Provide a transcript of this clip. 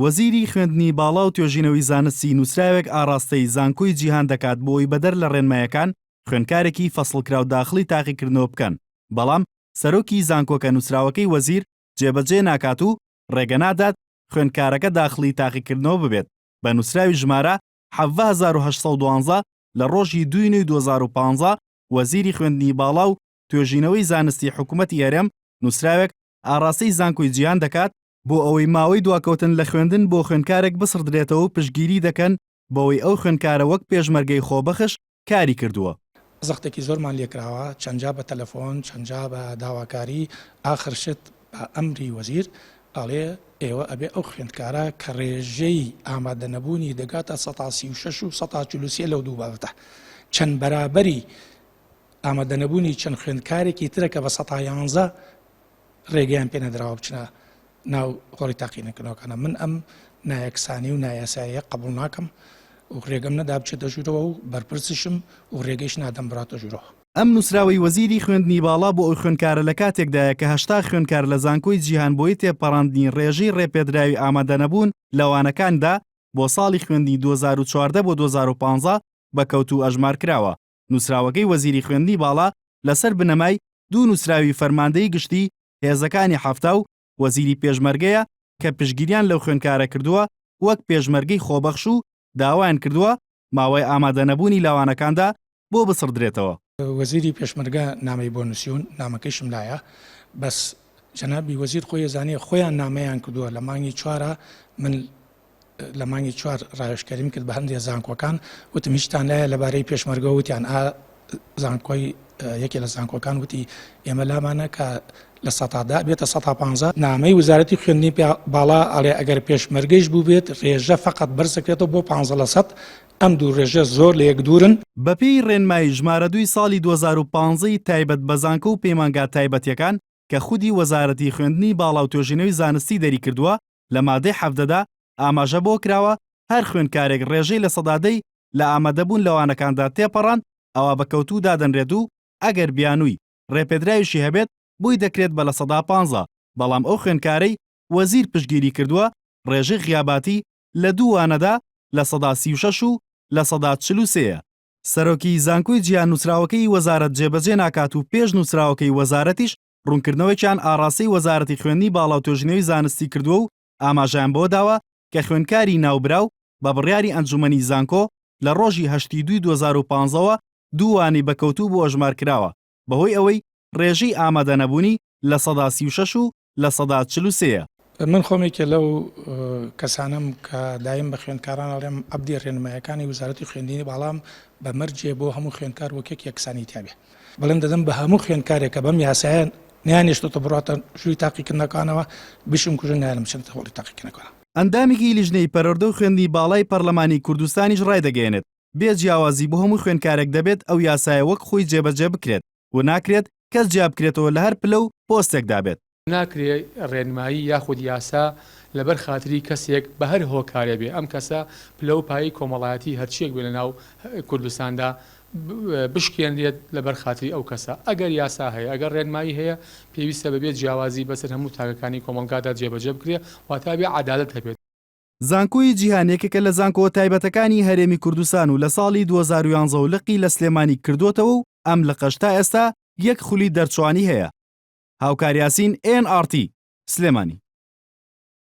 وەزیری خوێندنی باڵا و توێژینەوەی زانستی نووسراوێک ئاڕاستەی زانکۆی جیهان دەکات بۆ ئەوەی بەدەر لە ڕێنمایەکان خوێندکارێکی فەسڵکراو داخڵی تاقیکردنەوە بکەن، بەڵام سەرۆکی زانکۆکە نووسراوەکەی وەزیر جێبەجێ ناکات و ڕێگە نادات خوێندکارەکە داخڵی تاقیکردنەوە ببێت بە نووسراوی ژمارە 17812 لە ڕۆژی دووی نۆی 2015 وەزیری خوێندنی باڵا و توێژینەوەی زانستی حکوومەتی هەرێم نووسراوێک ئاڕاستەی زانکۆی جیهان دەکات بۆ ئەوەی ماوەی دواکەوتن لە خوێندن بۆ خوێندکارێک بسڕدرێتەوە و پشتگیری دەکەن بەوەی ئەو خوێندکارە وەک پێشمەرگەی خۆبەخش کاری کردووە. زەختێکی زۆرمان لێکراوە چەند جا بە تەلەفۆن چەند جا بە داواکاری ئاخر شت بە ئەمری وەزیر ئەڵێ ئێوە ئەبێ ئەو خوێندکارە کە ڕێژەی ئامادەنەبوونی دەگاتە سەتا 36 و سەتا 43 لەو دوو بابەتە چەند بەرابەری ئامادەنەبوونی چەند خوێندکارێکی ترە کە بە سەتا یانزە ڕێگەیان پێ نەدراوە بچنە ناو هۆڵی تاقینەکردنەوەکانە من ئەم نایەکسانی و نایاساییە قبوڵ ناکەم و ڕێگەم نەدا بچێتە ژوورەوە و بەرپرسیشم و ڕێگەیش نادەم بڕاتە ژوورەوە. ئەم نووسراوەی وەزیری خوێندنی باڵا بۆ ئەو خوێندکارە لە کاتێکدایە کە 80 خوێندکار لە زانکۆی جیهان بۆی تێپەڕاندنی ڕێژەی ڕێپێدراوی ئامادەنەبوون لە وانەکاندا بۆ ساڵی خوێندنی 2014 بۆ 2015 بە کەوتوو ئەژمار کراوە. نووسراوەکەی وەزیری خوێندنی باڵا لەسەر بنەمای دوو نووسراوی فەرماندەی گشتی هێزەکانی 70 و وەزیری پێشمەرگەیە کە پشتگیریان لەو خوێندکارە کردووە وەک پێشمەرگەی خۆبەخش و داوایان کردووە ماوەی ئامادەنەبوونی لەوانەکاندا بۆ بسڕدرێتەوە. وەزیری پێشمەرگە نامەی بۆ نووسیون، نامەکەیشم لایە، بەس جەنابی وەزیر خۆی ئەزانێ خۆیان نامەیان کردووە لە مانگی چوارا من لە مانگی چوار ڕاوێژکاریم کرد بە هەندێک زانکۆکان وتم هیچتان لایە لەبارەی پێشمەرگەوە وتیان ئا زانکۆی یەکێ لە زانکۆکان وتی ئێمە لامانە کە لە سەتادا بێتە سەتا پ نامەی وزارەتی خوێندنی باڵا ئەڵێ ئەگەر پێشمەرگەیش بوو بێت ڕێژە فقط بەرزەکرێتەوە بۆ 15 لە سەد ئەم دوو ڕێژە زۆر لە یەک دوورن. بەپێی ڕێنمایی ژمارە دووی ساڵی 2015 ی تایبەت بە زانکۆ و پەیمانگا تایبەتیەکان کە خودی وەزارەتی خوێندنی باڵا و توێژینەوەی زانستی دەریکردووە لە مادەی 17 دا ئاماژە بۆ کراوە هەر خوێندکارێک ڕێژەی لە سەدا دەی لە ئامادەبوون لە وانەکاندا تێپەڕاند ئەوا بە کەوتوو دادەنرێت و ئەگەر بیانووی ڕێپێدراویشی هەبێت بۆی دەکرێت بە 15% بەڵام ئەو خوێندکارەی وەزیر پشتگیری کردووە ڕێژەی غیاباتی لە دوو وانەدا 36% و 43% یە. سەرۆکی زانکۆی جیهان نووسراوەکەی وەزارەت جێبەجێ ناکات و پێش نووسراوەکەی وەزارەتیش ڕوونکردنەوەیەکیان ئاڕاستەی وەزارەتی خوێندنی باڵا و توێژینەوەی زانستی کردووە و ئاماژەیان بەوە داوە کە خوێندکاری ناوبراو بە بڕیاری ئەنجومەنی زانکۆ لە ڕۆژی هەشتی دووی 2015 وە دوو وانەی بە کەوتوو بۆ ئەژمار کراوە بەهۆی ئەوەی ڕێژەی ئامادەنەبوونی 36% و 43% یە. من خۆم یەکێ لەو کەسانەم کە دایم بە خوێندکاران ئەڵێم عەبدی ڕێنمایەکانی وزارەتی خوێندنی باڵام بە مەرجێ بۆ هەموو خوێندکار وەک یەک یەکسانی تیا بێ. بەڵێن دەدەم بە هەموو خوێندکارێک کە بەم یاسایە نەیانێشتۆتە بڕاتە ژووری تاقیکردنەکانەوە بشم کوژن نایەنم بچێتە هۆڵی تاقیکردنەکانەوە. ئەندامێکی لیژنەی پەروەردە و خوێندنی باڵای پەرلەمانی کوردستانیش ڕایدەگەیەنێت، بێ جیاوازی بۆ هەموو خوێندکارێک دەبێت ئەو یاسایە وەک خۆی جێبەجێ بکرێت و ناکرێت کەس جیابکرێتەوە لە هەر پلە و پۆستێکدا بێت. ناکرێ ڕێنمایی یاخود یاسا لەبەر خاتری کەسێک بە هەر هۆکارێ بێ ئەم کەسە پلە و پایەی کۆمەڵایەتی هەرچیەک بێ لەناو کوردستاندا بشکێنرێت لەبەر خاتری ئەو کەسە. ئەگەر یاسا هەیە، ئەگەر ڕێنمایی هەیە پێویستە بەبێ جیاوازی بەسەر هەموو تاکەکانی کۆمەڵگادا جێبەجێ بکرێ واتە ئەبێ عەدالەت هەبێت. زانکۆی جیهان یەکێکە لە زانکۆ تایبەتەکانی هەرێمی کوردستان و لە ساڵی 2011 وە لقی لە سلێمانی کردووەتەوە و ئەم لقەش تا ئێستا یەک خولی دەرچوانی هەیە. هاوکار یاسین، ئێن ئاڕ تی، سلێمانی.